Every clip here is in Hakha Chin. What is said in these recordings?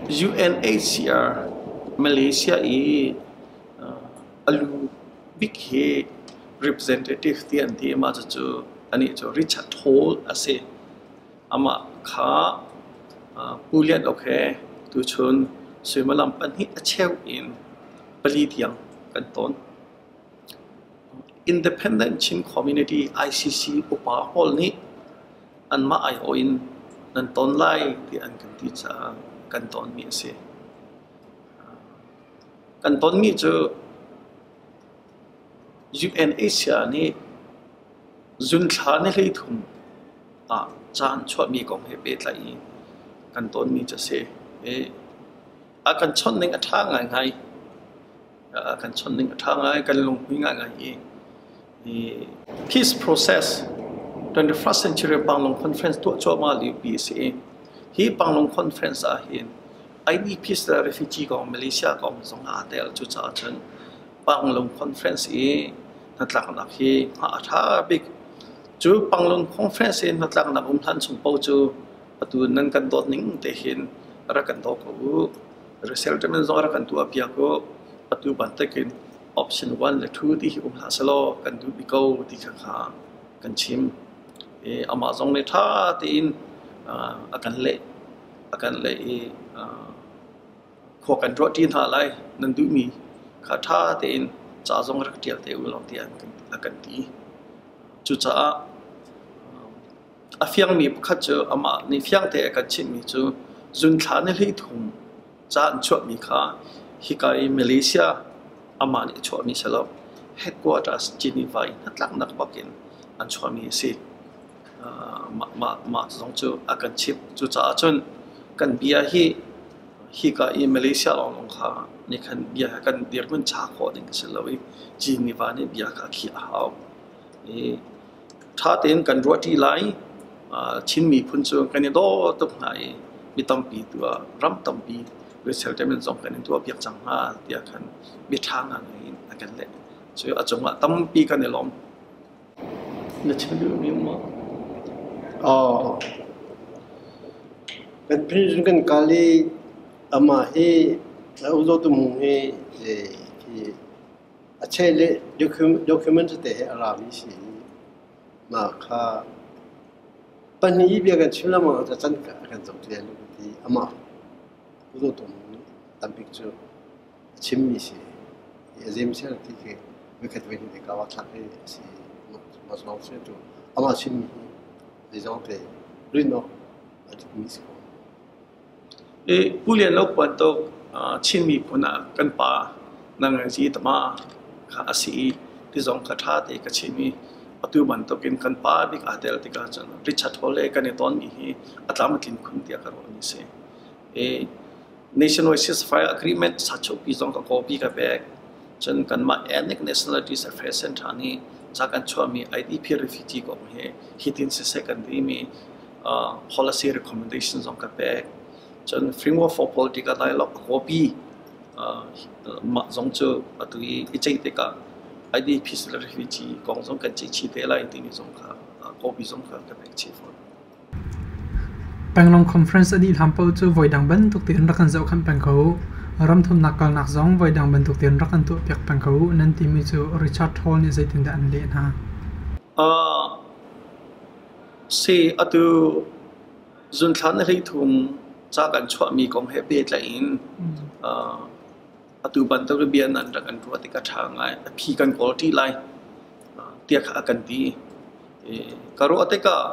UNHCR Malaysia i a lu bik hi representative ti an ti i mah cucu anih cu Richard Hall a si. Amah kha Pu Lian Uk he tuchun suimilam pahnih a cheu in pali tiang kan ton. Independent Chin Community ICC upa pawl nih anmah aiawh in nan ton lai ti an kan ti caah kan tonmi a si. Kan tonmi cu UNHCR nih zunthla ni 13 ah ca an chuahmi kong he pehtlaih in kan tonmi cu a si. A kan chawnh ning a ṭha ngaingai. A kan chawnh ning a ṭha ngai. Kan lunghmui ngaingai i Peace process 21st Century Panglong Conference tuah cuahmah liopi a si i hi Panglong Conference ah hin IDPs le refugee kong Malaysia kong zong aa tel. Cucaah cun Panglong Conference i hnatlaknak hi hngah a ṭha bik. Cu Panglong Conference i hnatlaknak um hlan chung paoh cu atu nan kan dawt ning te hin rak kan daw ko u. Resettlement zong rak kan tuahpiak u. Atu bantukin option 1 le 2 ti hi um hlah selaw kan duh bik ko ti kha kha kan chim. I amah zong nih ṭha tein a kan leh. A kan leh i khua kan ruahṭi hna lai. Nan duhmi kha ṭha tein ca zong rak ṭial te u law tiah a kan ti. Cucaah a fiangmi pakhat cu amah nih fiangte a kan chimhmi cu zunthla ni 13 ca an chuahmi kha hika i Malaysia amah nih a chuahmi si lo. Headquarters Geneva i hnatlaknak bak in an chuahmi a si. Mah zong cu a kan chimh. Cucaah cun kan bia hi hika i Malaysia lawnglawng kha nih khan bia kan dirhmun cha khawh ding a si lo i Geneva nih bia kha a khiah a hau. I ṭha tein kan ruahṭi lai. Chin miphun cu kan i daw tuk hna i mi tampi tu ah ram tampi resettlement zong kan in tuahpiak cang hna tiah khan biaṭha ngai in a kan leh. Cu a cungah tampi kan i lawm. Na chim duhmi um maw? Aw. Kan prison kan kal i amah hi a uzo tu mung hi a cheh le document tete he a rami si i mah kha pahnih i bia kan chim lengmang ah can kan zoh ti lai lo ti amah Pu Tum nih tambik cu a chimmi si i a zemsel ti khi voikhat voihnih te ka thlak hi a si. Mah lawng si tu amah chimmi hi zeizong te rin awk a dikmi si ko. I Pu Lian Lo bantuk Chin miphun ah kan pa nang zi tama kha a si i ti zong kha ṭha te ka chim i atu bantukin kan pa bik aa tel tikah cun Richard Hall le kan i tonmi hi a tlam a tlin khun tiah ka ruahmi a si. I Nationwide Ceasefire Agreement sachuahpi zong ka copy ka pek. Cun kanmah Ethnic Nationalities Affairs Center nih ca kan chuahmi IDP refugee kong hi hitin siseh kan timi policy recommendation zong ka pek. Cun Framework for Political Dialogue a copy mah zong cu atu i i ceih tikah IDP refugee kong zong kan ceih chih te lai timi zong kha copy zong kha ka pek chih fawn. Panglong Conference a dih hlan paoh cu voidang bantuk tein rak kan zohkhenh peng ko u. Ramthumnak kalnak zong voidang bantuk tein rak kan tuahpiak peng ko u nan timi cu Richard Hall nih zeitindah an leh hna? Si, atu zunthla na 13 ca kan chuahmi kong he pehtlaih in atu bantuk bia nan rak kan ruah tik a ṭha ngai. A phi kan kawl ṭi lai tiah kha a kan ti. Ka ruah tikah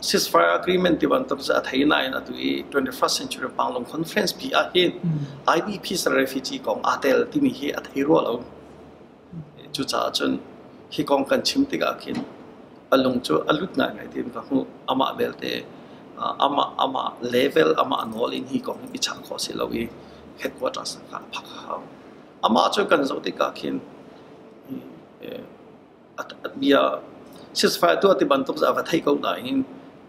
ceasefire agreement ti bantuk cu a thei nain atu i 21st Century Panglong Conference pi ah hin IDPs refugee kong aa tel timi hi a thei rua lo. Cucaah cun hi kong kan chim tikah khin a lung cu a lut ngaingai tiin ka hmuh. Amah belte amah level, amah nawl in hi kong hi biachah khawh a si lo i headquarters kha a phak a hau. Amah cu kan zoh tikah khin bia ceasefire tuah ti bantuk cu a va thei ko nain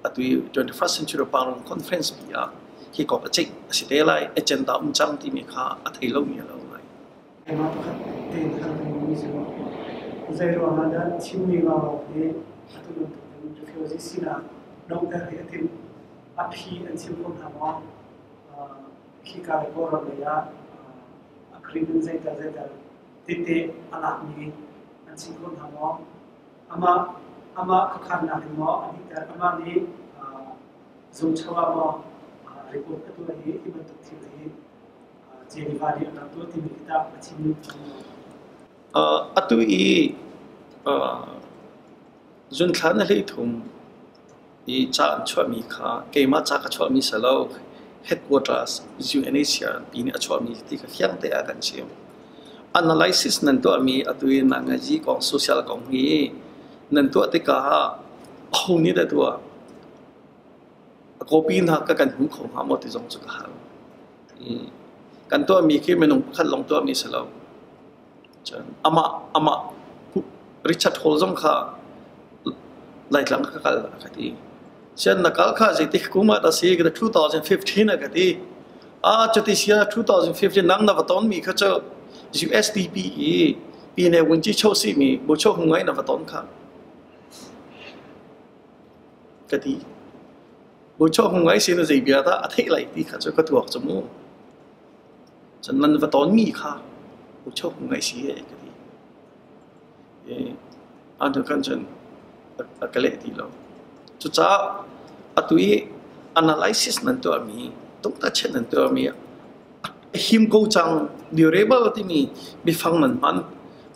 atu i 21st Century Panglong Conference pi ah hi kong a ceih a si te lai, agenda um cang timi kha a thei lomi a lo ngai. Keimah pakhat tein hal kan duhmi cu zeiruang ah dah Chinmi lawnglawng hi atu bantuk in refugee sinak donghter hi a timh? A phi an chim kho hna maw? Khika le Kawlram lei ah agreement zeital zeital tete a lakmi an si ko hna maw? Amah amah khuakhannak in maw a dihter? Amah nih zungcho ah maw report a tuah i hi bantuk thil hi Geneva nih an rak tuah timi khi tah a chim duh hnga maw? Atu i zunthla na 13 i ca an chuahmi kha keimah ca ka chuahmi si lo, headquarters UNHCR pi nih a chuahmi ti kha fiang te ah kan chim. Analysis nan tuahmi atu i nangazi kong, social kong hi nan tuah tikah aho nih dah tuah? A copy hna ka kan hmu kho hnga maw ti zong cu ka hal. Kan tuahmi khi minung pakhat lawng tuahmi si lo. Cun amah Richard Hall zong kha Laitlang ka kal a ka ti. Sian na kal kha zeitik kum ah dah si? 2015 a ka ti. Ah, cuti sia 2015 nang na va ton mi kha cu USDP i pine wunci cho si mi bu cho hung ngai na va ton kha ka ti. Bu cho hung ngai si na zei bia dah a theih lai ti kha cu ka tuak cu mu. Cun nan va ton mi kha bu cho hung ngai si e ka ti. Atu khan cun a ka leh ti lo. Cucaah atu i analysis nan tuahmi, tungtachet nan tuahmi a him ko cang, durable timi biafang nan hman.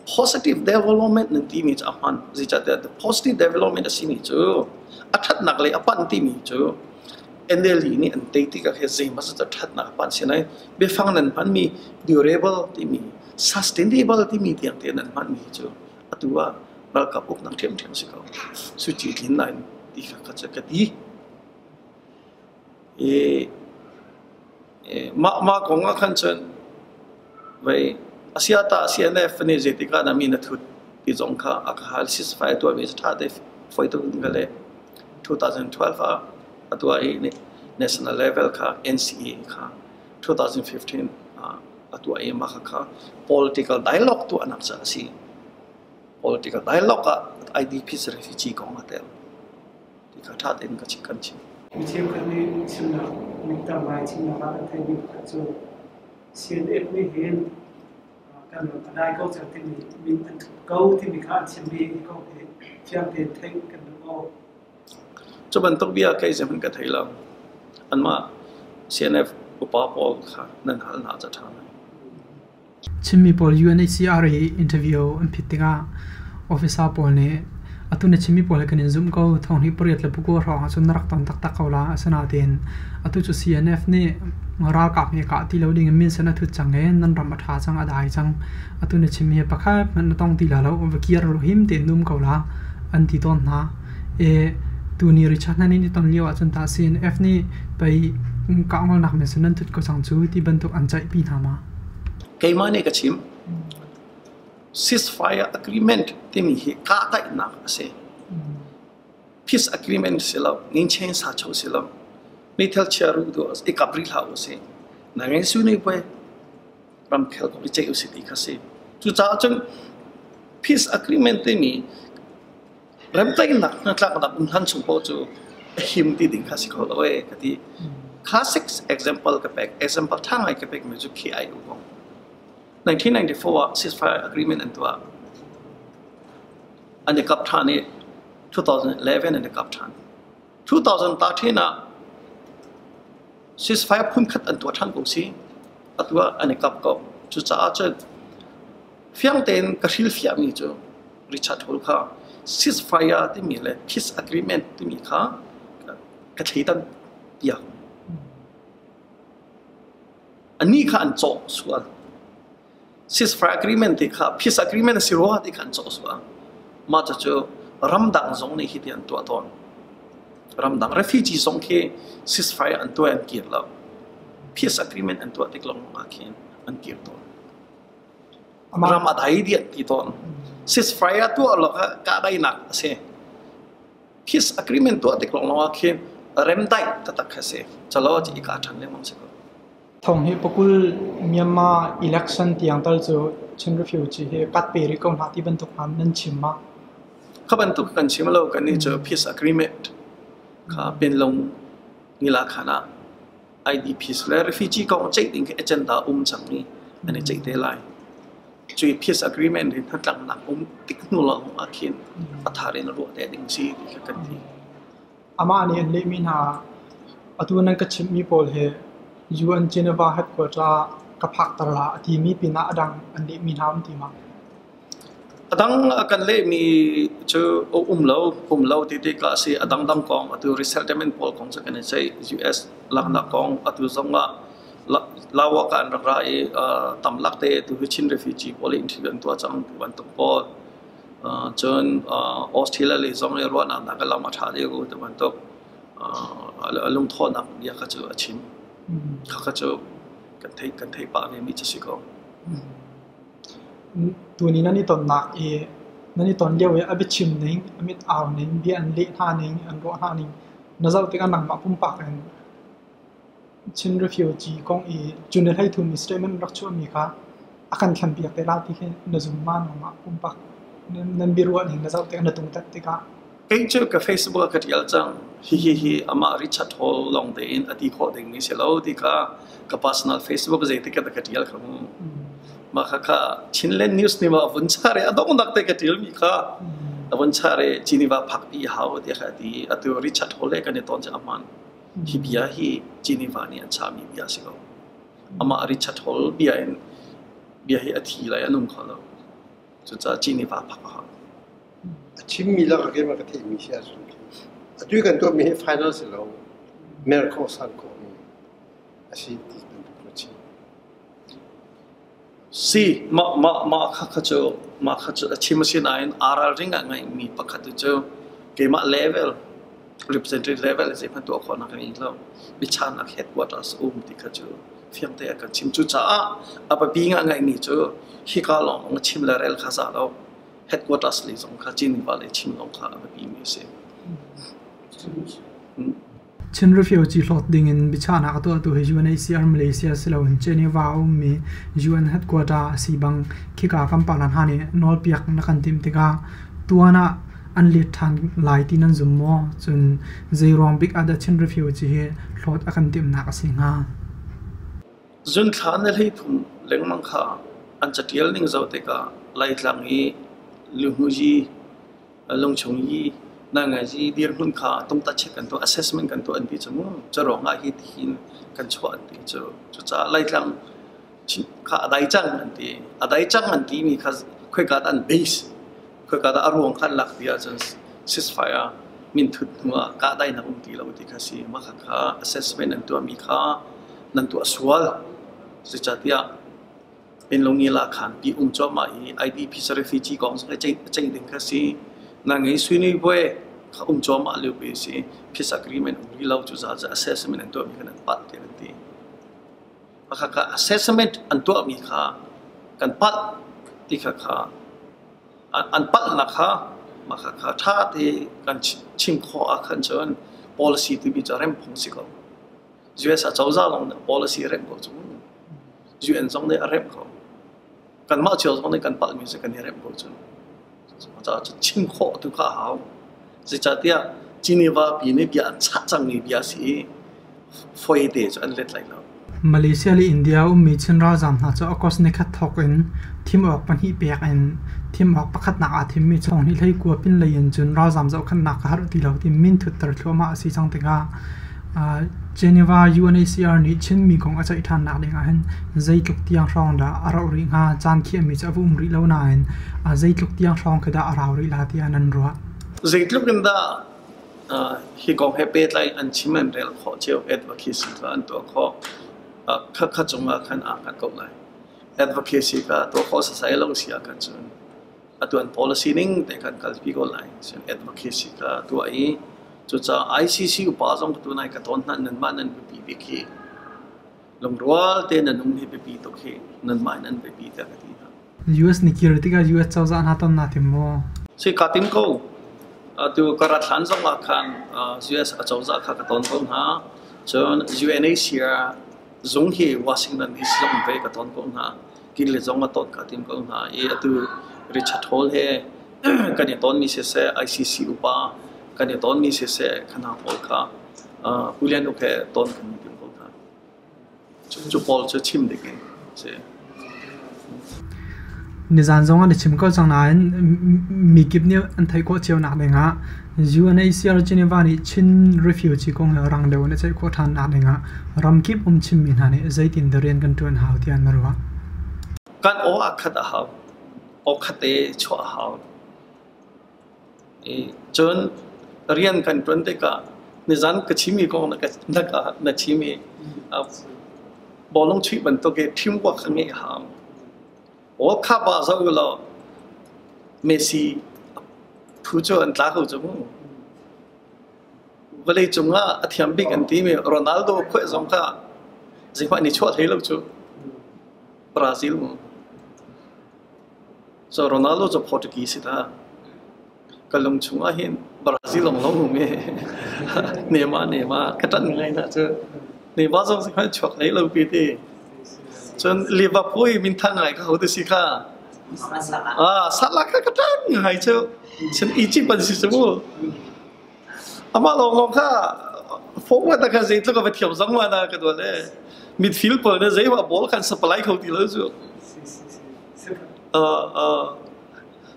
Positive development nan timi cu a hman. Zeicahtiah positive development a simi cu a ṭhatnak lei a panh timi cu NLD nih an tei tikah khin zeimaw zat a ṭhatnak a panh. Sinain biafang nan hmanmi durable timi sustainable timi tiang te nan hmanmi cu atu ah ralkap uknak ṭhiamṭhiam si ko. Suci tlin nain ti kha ka ka ti. I mah mah kong ah khan cun vei asiata CNF nih zeitik ah dah mi na thut ti zong kha a ka hal ceasefire tuahmi cu ṭha te foi tuk in ka leh. 2012 ah a tuah i national level kha NCA kha 2015 ah a tuah i mah kha political dialogue tuahnak ca a si. Political dialogue ah IDPs refugee kong a tel. Ti kha ṭha tein ka chim kan chim. Mi cheukhat nih chimnak mit tam ngai chimnak ah kan theihmi pakhat cu CNF nih hin kan ram a dai ko cang timi min an thup ko timi kha an chimmi hi kong hi fiang tein theih kan duh ko. Cu bantuk bia kei zeihmanh ka thei lo. Anmah CNF upa pawl kha nan hal hna ca ṭha lai. Chinmi pawl UNHCR i interview an phit tikah officer pawl nih atu na chimmi pawl hi kan in zumh ko thong hi pariat le pakua hrawng ahcun na rak ton taktak ko la asinain atu cu CNF nih ralkap nih kah ti lo ding in minsen a thut cang i nan ram a ṭha cang a dai cang atu na chimmi hi pakhat hmanh na tong ti la lo va kir law him tein um ko la an ti tawn hna. E tuni Richard hna nih ton lio ahcun tah CNF nih pei kahngolnak minsen nan thut ko cang cu ti bantuk an ceihpi hna ma? Keimah nih ka chim. Ceasefire agreement timi hi kahdaihnak a si. Peace agreement si lo, ningchen sa cho si lo. Meithal chia ru tu i kap rih hlah u si. Na ngei su ni pui ramkhel kong i ceih u si ti kha si. Cucaah cun peace agreement timi remtaihnak hnatlaknak um hlan chung paoh cu a him ti ding kha si kho lo ee ka ti. Classic example ka pek. Example ṭha ngai ka pekmi cu KIO kong. 1994 ah ceasefire agreement an tuah. An i kap ṭhan i 2011 an i kap ṭhan. 2013 ah ceasefire phunkhat an tuah ṭhan ko si. Atu ah an i kap ko. Cucaah cun fiang tein ka hrilhfiahmi cu Richard Hall kha ceasefire timi le peace agreement timi kha ka thleidan piak. Anih kha an cawh sual. Ceasefire agreement ti kha peace agreement a si rua ti kha an cawh sual. Mah cucu ramdang zong nih hiti an tuah tawn. Ramdang refugee zong khi ceasefire an tuah an kir lo. Peace agreement an tuah tik lawng ah khin an kir tawn. Ram a dai dih an ti tawn. Ceasefire tuah lo kha kahdaihnak a si. Peace agreement tuah tik lawng ah khin remdaih taktak kha si. Calo ci i ka ṭhan lengmang si ko. Thong hi pakul Myanmar election tiang tal cu Chin refugee hi kat pe rih ko hna ti bantuk hna nan chim ma? Kha bantuk kan chim lo kan nih cu peace agreement kha pinlung nila khan ah. IDPs le refugee kong ceih ding khi agenda um cang i an i ceih te lai. Cui peace agreement hi hnatlaknak um tik hnu lawng ah khin a thar in ruah te ding si ti kha kan ti. Amah nih an lehmi hna atu nan ka chimhmi pawl hi UN Geneva headquarter ah ka phakter la a timi pinah a dang an lehmi hna um ti ma? A dang a kan lehmi cu um lo, um lo ti tikah a si. A dangdang kong atu resettlement pawl kong cu kan i ceih. US laknak kong atu zong ah Lawak ah an rak ra i tam lak te tu hi Chin refugee pawl i interview an tuah cang ti bantuk pawl. Cun Australia lei zong i ruahnak hna ka lam a ṭha deuh ti bantuk lungthawhnak bia kha cu a chim. Khakha cu kan theih pah ve mi cu si ko. Tuni nan i tonnak i nan i ton lio i a biachim ning, a mit au ning, bia an leh hna ning, an ruah hna ning na zoh tikah nangmah pumpak in Chin refugee kong i cu ni 33 mi statement rak chuahmi kha a kan thlenpiak te lai ti khi na zum ma nangmah pumpak nan biaruah ning na zoh tikah na tungtat tikah? Kei cu ka Facebook ah ka ṭial cang. Hihi hi amah Richard Hall lawng tein a ti khawh dingmi si lo ti kha ka personal Facebook zeitik ah ka ṭial kha mu. Mah kha Chinland News nih ma vun char i a donghnak te ka ṭialmi kha a vun char i Geneva phakpi hau tiah kha a ti. Atu Richard Hall he kan i ton cu a hmaan. Hi bia hi Geneva nih an chahmi bia a si ko. Amah Richard Hall bia in bia hi a thi lai a nung kho lo. Cucaah Geneva phak a hau. A chimmi lakah keimah ka theihmi si ahcun atu i kan tuahmi hi final si lo, mer khawh san khawhmi a si ti bantuk ka chim. Si, mah kha cu a chim a si nain aa ralring ah ngaihmi pakhat cu keimah level, representative level zeihmanh tuah khawhnak ka ngei lo. Biachanak headquarters um ti kha cu fiang te a kan chim. Cucaah a biapi ngai ngaihmi cu hika lawng chim le rel kha za lo. Headquarters lei zong kha Geneva lei chim zong kha a biapimi a si. Chin refugee hlawt dingin biachahnak a tuahtu hi UNHCR Malaysia si loin Geneva a ummi UN headquarter a si bang khika kan pahlan hna nih nawlpiak na kan timh tikah tuan ah an let ṭhan lai ti nan zum maw? Cun zeiruang bik ah dah Chin refugee hi hlawt a kan timhnak a si hnga? Zunthla na 33 lengmang kha an caṭial ning zoh tikah Laitlang i luhmuhzi, lungchung i naingngai dirhmun kha tungta check kan tuah, assessment kan tuah an ti cu mu. Curuang ah hi tihin kan chuah an ti cu. Cucaah Laitlang kha a dai cang an ti. A dai cang an timi kha khoika dah an base, khoika dah a ruang kha an lak ti ahcun ceasefire minthut hnu ah kahdainak um ti lo ti kha si. Mah kha assessment an tuahmi kha nan tuah sual. Zeicahtiah Pinlongila khan pi um cuahmah i IDP refugee kong zong ceih ding kha si. Na ngei suinui buai kha um cuahmah lio pi si. Peace agreement um rih lo cu za assessment an tuahmi kha nan palh tiah an ti. Mah kha assessment an tuahmi kha kan palh ti kha kha an palhnak kha mah kha kha ṭha te kan chim khawh ahkhan cun policy timi cu rem phung si ko. US acozah lawng nih policy a remh ko cu. UN zong nih a remh ko. Kanmah cio zong nih kan palhmi cu kan i remh ko cu. Cucaah chim khawh tu kha a hau. Zeicahtiah Geneva pi nih bia an chah cangmi bia a si i foi te cu an let lai lo. Malaysia le India ummi Chin ralzaam hna cu August nikhat thawk in thim awk pahnih pek in thim awk pakhatnak aa thimmi 2019 pinlei in cun ralzaam zohkhenhnak ka harh ti lo ti minthutter thluahmah a si cang tikah Geneva UNHCR nih Chinmi kong a ceih ṭhannak ding ahhin zeitluk tiang hrawng dah a rauh rih hnga? Caan khiahmi cu a va um rih lo nain zeitluk tiang hrawng khi dah a rau rih la tiah nan ruah? Zeitluk in dah hi kong he pehtlai an chim an rel khawh cio, advocacy kha an tuah khawh. Khakha cungah khan aa hngat ko lai. Advocacy kha tuah khawh sasai lo si ahkhan cun atu an policy ning te khan kalpi ko lai. Cun advocacy kha tuah i cucaah ICC upa zong tu nai ka tawn hna nanmah nan biapi bik hi lungrual te nan um hi biapi tuk hi nanmah in an biapi tiah ka ti hna. US ni kir tikah US cozah hna ton naa tim maw? Si ka tim ko. Atu ka rat hlan zong ah khan US acozah kha ka ton ko hna. Cun UNHCR zung hi Washington DC zong ve ka ton ko hna. Kil le zong a ton ka tim ko hna i atu Richard Hall he kan i tonmi siseh, ICC upa kan i tonmi siseh, khana pawl kha Pu Lian Uk he ton kan i tim ko hna. Cu pawl cu chim ding in si. Nizan zong an i chim ko cang nain mikip nih an theih khawh cio nak dingah UNHCR Geneva nih Chin refugee kong he rang deuh in a ceih khawh ṭhan nak dingah ramkip um Chinmi hna nih zeitin dah rian kan ṭuan hau tiah na ruah? Kan aw aa khat a hau. Aw khat te chuah a hau. Cun rian kan ṭuan tikah nizan ka chimmi kong na chim i bawlung chuih bantuk i teamwork kha ngeih a hau. World Cup ah zoh u law Messi phu cu an tla ko cu mu. Vawleicung ah a thiam bik an timi Ronaldo khuai zong kha zeihmanh nih chuah hlei lo cu. Brazil mu. So Ronaldo cu Portuguese si ta. Ka lung chung ah hin Brazil long long um i Neymar Neymar ka ṭanh ngai na cu. Neymar zong si khan chuak hlei lo pi ti. Cun Liverpool i minthang ngai ka ho te si kha. Ah, Salah kha ka ṭanh ngai cu. Cun Egypt an si cu mu. Amah lawng lawng kha forward kha zeitluk a va thiam zong ma na ka dual e. Midfield pawl ne zeimah ball khan supply kho ti lo cu.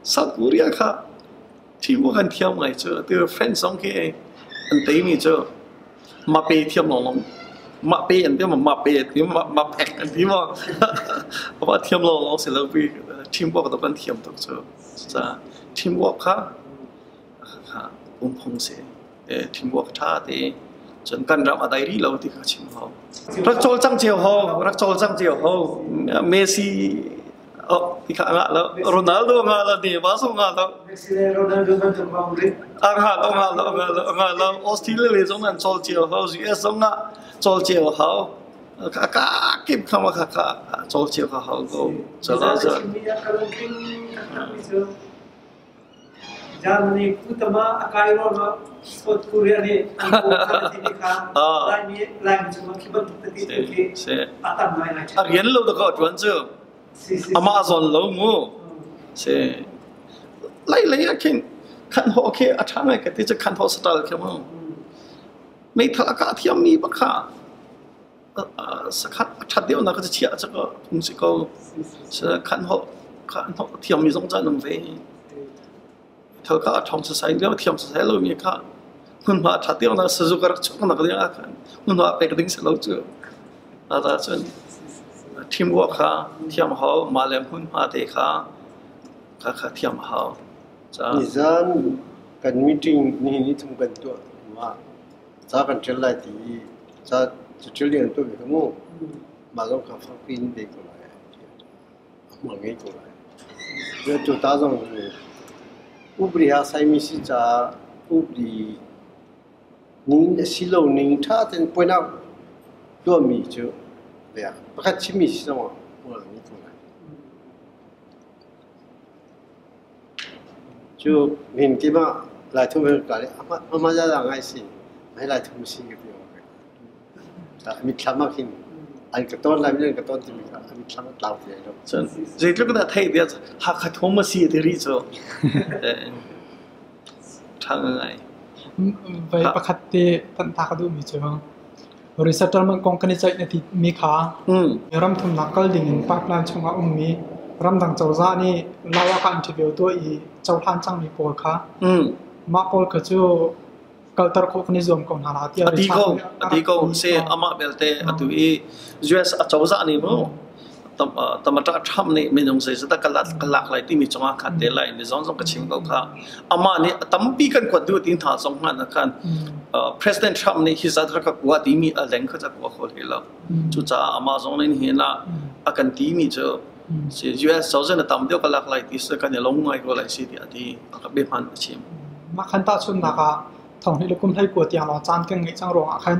South Korea kha teamwork an thiam ngai cu. Atu French zong khi an teimi cu Mape thiam lawnglawng. Mape an ti ma Mape an ti ma Mapek an ti ma amah thiam lawnglawng si lo pi teamwork tuk an thiam tuk cu. Cucaah teamwork kha umphung si. Teamwork ṭha te cun kan ram a dai rih lo ti kha chim hau. Rak cawlcang cio ho, rak cawlcang cio ho. Messi oh ti kha ngah lo, Ronaldo ngah lo, Neymar zong ngah lo. Messi le Ronaldo bantuk bang rit. A ngah lo, ngah lo, ngah lo, ngah lo. Australia le zong an cawl cio ho, US zong ah cawl cio hau. Ka ka kip kha ma kha kha cawl cio kha hau ko. Cala za. Germany kutama a kai ruangah South Korea nih an kawl kha a timi kha Laimi Laimi cungah khi bantuk tete khi a tam ngaingai. A rian lo dakaw ṭuan cu. Amah zawn lo mu. Si. Lai lei ah khin khan ho khi a ṭha ngai ka ti cu khan ho satal khi mu. Meithal a kah thiammi bak kha sakhat a ṭhat deuhnak ka chiah cu ka phung si ko. Khan ho khan ho thiammi zong cu an um ve. Thal kha a ṭhawng sasai lio thiam sasai lomi kha hmunhma a ṭhat deuhnak sazu ka rak chuaknak ding ah khan hmunhma pek ding si lo cu. Ata cun teamwork kha thiam hau, mah le hmunhma te kha kha thiam hau. Nizan kan meeting nihin ni thum kan tuah hnu ah ca kan ṭial lai ti i ca ṭial ding an tuah ve ka mu. Mah zong kha fakpi in ve ko lai a hmual ngei ko lai. Cu ta zong upri ha saimi si caah upri ning a si lo ning ṭha tein puainak tuahmi cu pakhat chimmi si zong ah hmual a ngei ko lai. Cu min kim ah Laithum he ka le amah za ngai si mai Laithum si ka ti mitthlam ah khin an ka ton lai an ka ton timi kha mitthlam a tlau ti lo. Cun zeitluk dah theih dia Hakha thum a si ti ri cu ṭha ngai. Vai pakhat te tan ta ka duh mi cu resettlement kong kan i ceih na ti mi kha ram thumnak kal ding in pipeline chungah ummi ramdang cozah nih lawa ka interview tuah i cohlan cangmi pawl kha mah pawl kha cu kalter khawh kan i zuam ko hna la tiah ati ko ati ko se amah belte atu i US acozah nih mu tamata Trump nih minung zeizat ka lak lai timi cungah khan te lai ni zong zong ka chim ko kha amah nih tampi kan kuat duh ti hna zong hman khan President Trump nih hi zat rak ka kua timi a leng kha kua kho hlei lo cucaah amah zong nih hin ah a kan timi cu US cozah na tam deuh ka lak lai ti se kan i lung ngai ko lai si tiah ti a ka bia hman a chim. Mah khan tahchunhnak ah thong hnih le kum hlei kua tiang lawng caan kan ngeih cang ruangah khan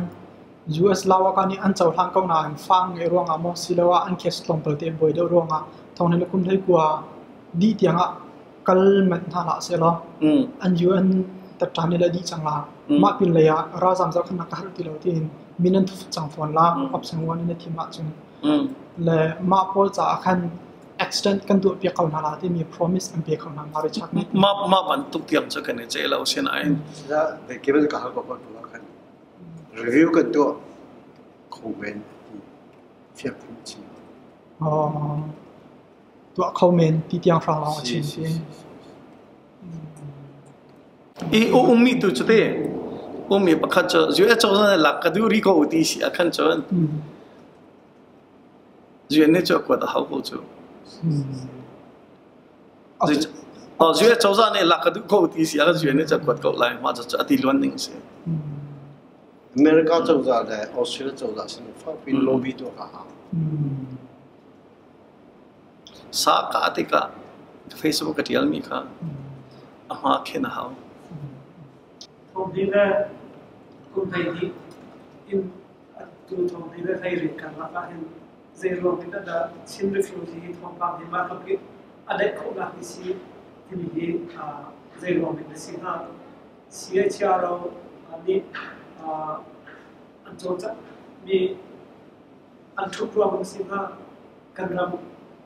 US lawaka nih an cohlang ko nain fang ngeih ruangah maw siloah an case tlawmpal te buai deuh ruangah thong hnih le kum hlei kua dih tiangah kal manh hna hlah sehlaw an UN tatṭan i le dih cang la. Mah pin lei ah ralzam zohkhenhnak ka har ti lo tiin min an thut cang fawn la option 1 in a thim ahcun le mah pawl caah khan extend kan tuah piak ko hna la timi promise an pe kho hna ma Richard nih. Mah mah bantuk tiang cu kan i ce lo sinain. Kemal ka hal ko ko kan review kan tuah kho men. Fiak in chim. Tuah kho men ti tiang hrang lawng a chim ti. I ummi tu cu te ummi pakhat cu US cozah nih lak ka duh ri ko ti si ah khan cun UN nih cu a kuat a hau ko cu. US cozah nih lak ka duh ko ti si ah khan UN nih cu a kuat ko lai. Mah cu a ti luan ning a si. America cozah le Australia cozah sin fakpi lobby tuah ka hau. Sa ka tikah Facebook ka ṭialmi kha a hma khen a hau. Thawngdi le kum 12 in atu thawngdi le 16 karlak ah hin zeiruang in dah Chin refugee hi thawngpang hi mah tluk in a daih khawhnak hi si timi hi zeiruang in a si hnga? CHRO nih an cawlcanghmi an ṭhut ruang a si hnga? Kan ram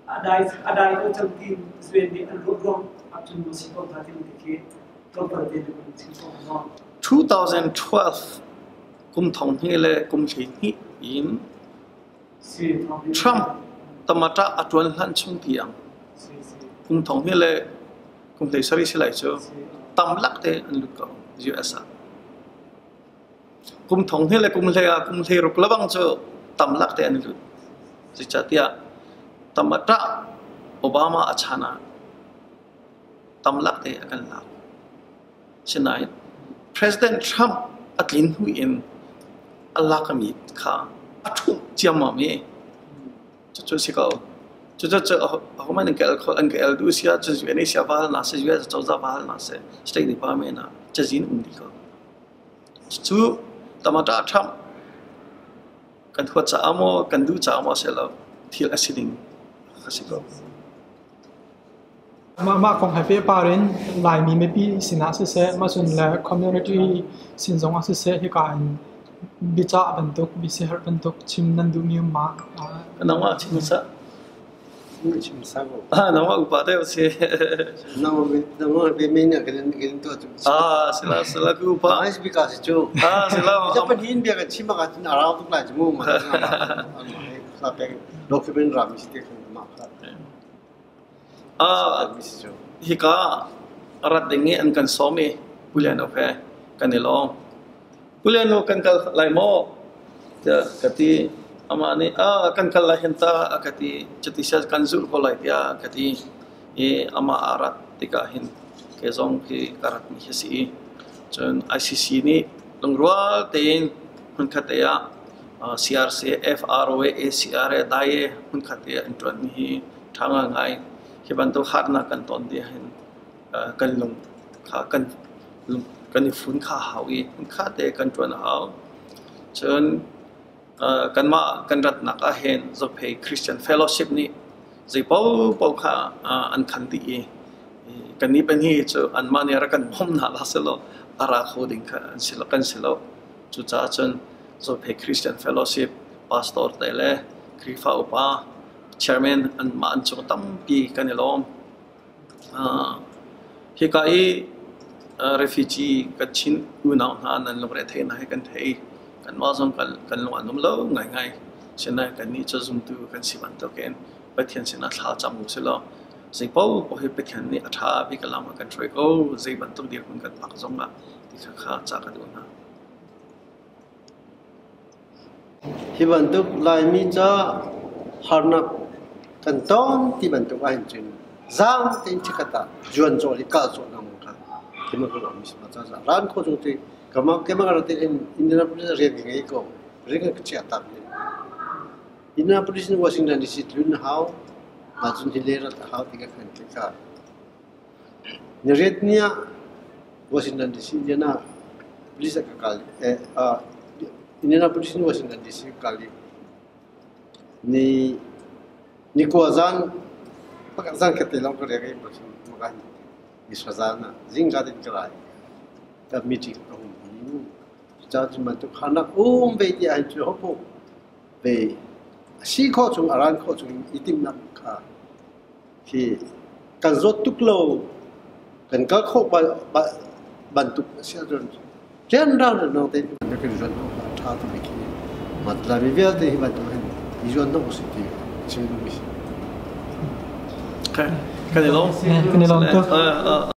a dai ko cang tiin Zuen nih an ruah ruang ahcun maw si ko hnga timi te khi tlawmpal te na kan chim kho hnga maw? 2012 kum thong hnih le kum 12 in Trump tamata a ṭuan hlan chung tiang kum thong hnih le kum 17 si lai cu tam lak te an lut ko US ah. Kum thong hnih le kum hlei ah kum 16 lebang cu tam lak te an lut. Zeicahtiah tamata Obama a chan ah tam lak te a kan lak. Sinain President Trump a tlin hnu in a lakmi kha a ṭhumh ciammam i cucu a si ko. Cucu ahohmanh an ka el kho an ka el duh si ahcun UNHCR va hal hna seh, US cozah va hal hna seh, State Department ah cazin um dih ko. Cucu tamata Trump kan huat caah maw, kan duh caah maw a si lo, thil a si ding a si ko. Mah kong he pehpar in Laimi mipi sinah siseh, mahcun le community sin zongah siseh hika in biacah bantuk, biasiaherh bantuk chim nan duhmi um ma? Nangmah chim hmasa. Chim hmasa ko. Nangmah upa deuh si. Nangmah be men kan kan tuah cu. Ah, sila sila ku upa. Ai bika si cu. Ah, sila. Japan bia kan chim ah cun a rau tuk lai cu mu. Ma document ram si te khan ma kha. Hika rat ding i an kan sawm i Puliano he kan i lawm. Puliano kan kal lai maw? Tiah ka ti. Amah nih, kan kal lai hin ta a ka ti. Cuti siah kan zulh ko lai tiah a ka ti. I amah a rat tikah hin kei zong hi ka ratmi hi a si i cun ICC nih lungrual tein hmunkhat te ah CRC, FROA, ACRA, DAE hmunkhat te ah an ṭuanmi hi ṭha ngaingai. Hi bantuk harnak kan ton ti ahhin kan lung kha kan lung kan i fun kha a hau i hmunkhat te kan ṭuan a hau. Cun kanmah kan ratnak ahhin Zophei Christian Fellowship nih zei paohpaoh kha an khan dih i kannih pahnih cu anmah nih rak kan bawm hna hlah sehlaw a ra kho ding kha an si lo, kan si lo. Cucaah cun Zophei Christian Fellowship pastor te le Khrihfa upa chairman anmah an cung tampi kan i lawm. Hika i refugee kan Chin unau hna nan lungre theihnak hi kan thei. Kanmah zong kan lung a num lo ngaingai. Sinain kannih cu zumtu kan si bantukin Pathian sinah thla cam u silaw zei paoh hi Pathian nih a ṭha bik lam a kan hruai ko. Zei bantuk dirhmun kan phak zongah ti kha ca ka duh hna. Hi bantuk Laimi ca harnak kan ton ti bantuk ahhin cun zaang tein chikkhat ah zuanzawh le kahzawh lengmang kha khi ma ka ruahmi si. Mah caah ran khawh chung ti keimah ka rat in Indianapolis ah rian ka ngei ko. Rian ka chiah tak ni. Indianapolis in Washington DC tlun na hau. Mah cun hi le rat a hau ti ka kan ti kha. Nariat ni ah Washington DC Indiana Police ah ka kal Indianapolis in Washington DC ka kal i ni ni kua zan pakhat zan khat te lawng ka riak i makan misra zan ah zingka tein ka ra i ka meeting ka hung i cucaah cun bantuk harnak um ve ti ahhin cu hopoh ve a si khawh chung a ran khawh chung i timhnak kha Hi kan zawt tuk lo, kan kal khawh bantuk a si ahcun rianrang rengrang tein kan zuan awk a ṭha timi khi Laimi vialte hi bantuk hin I zuan hnawh usih ti chim duhmi si. Okay. Kan i lawm. Kan i lawm tuk.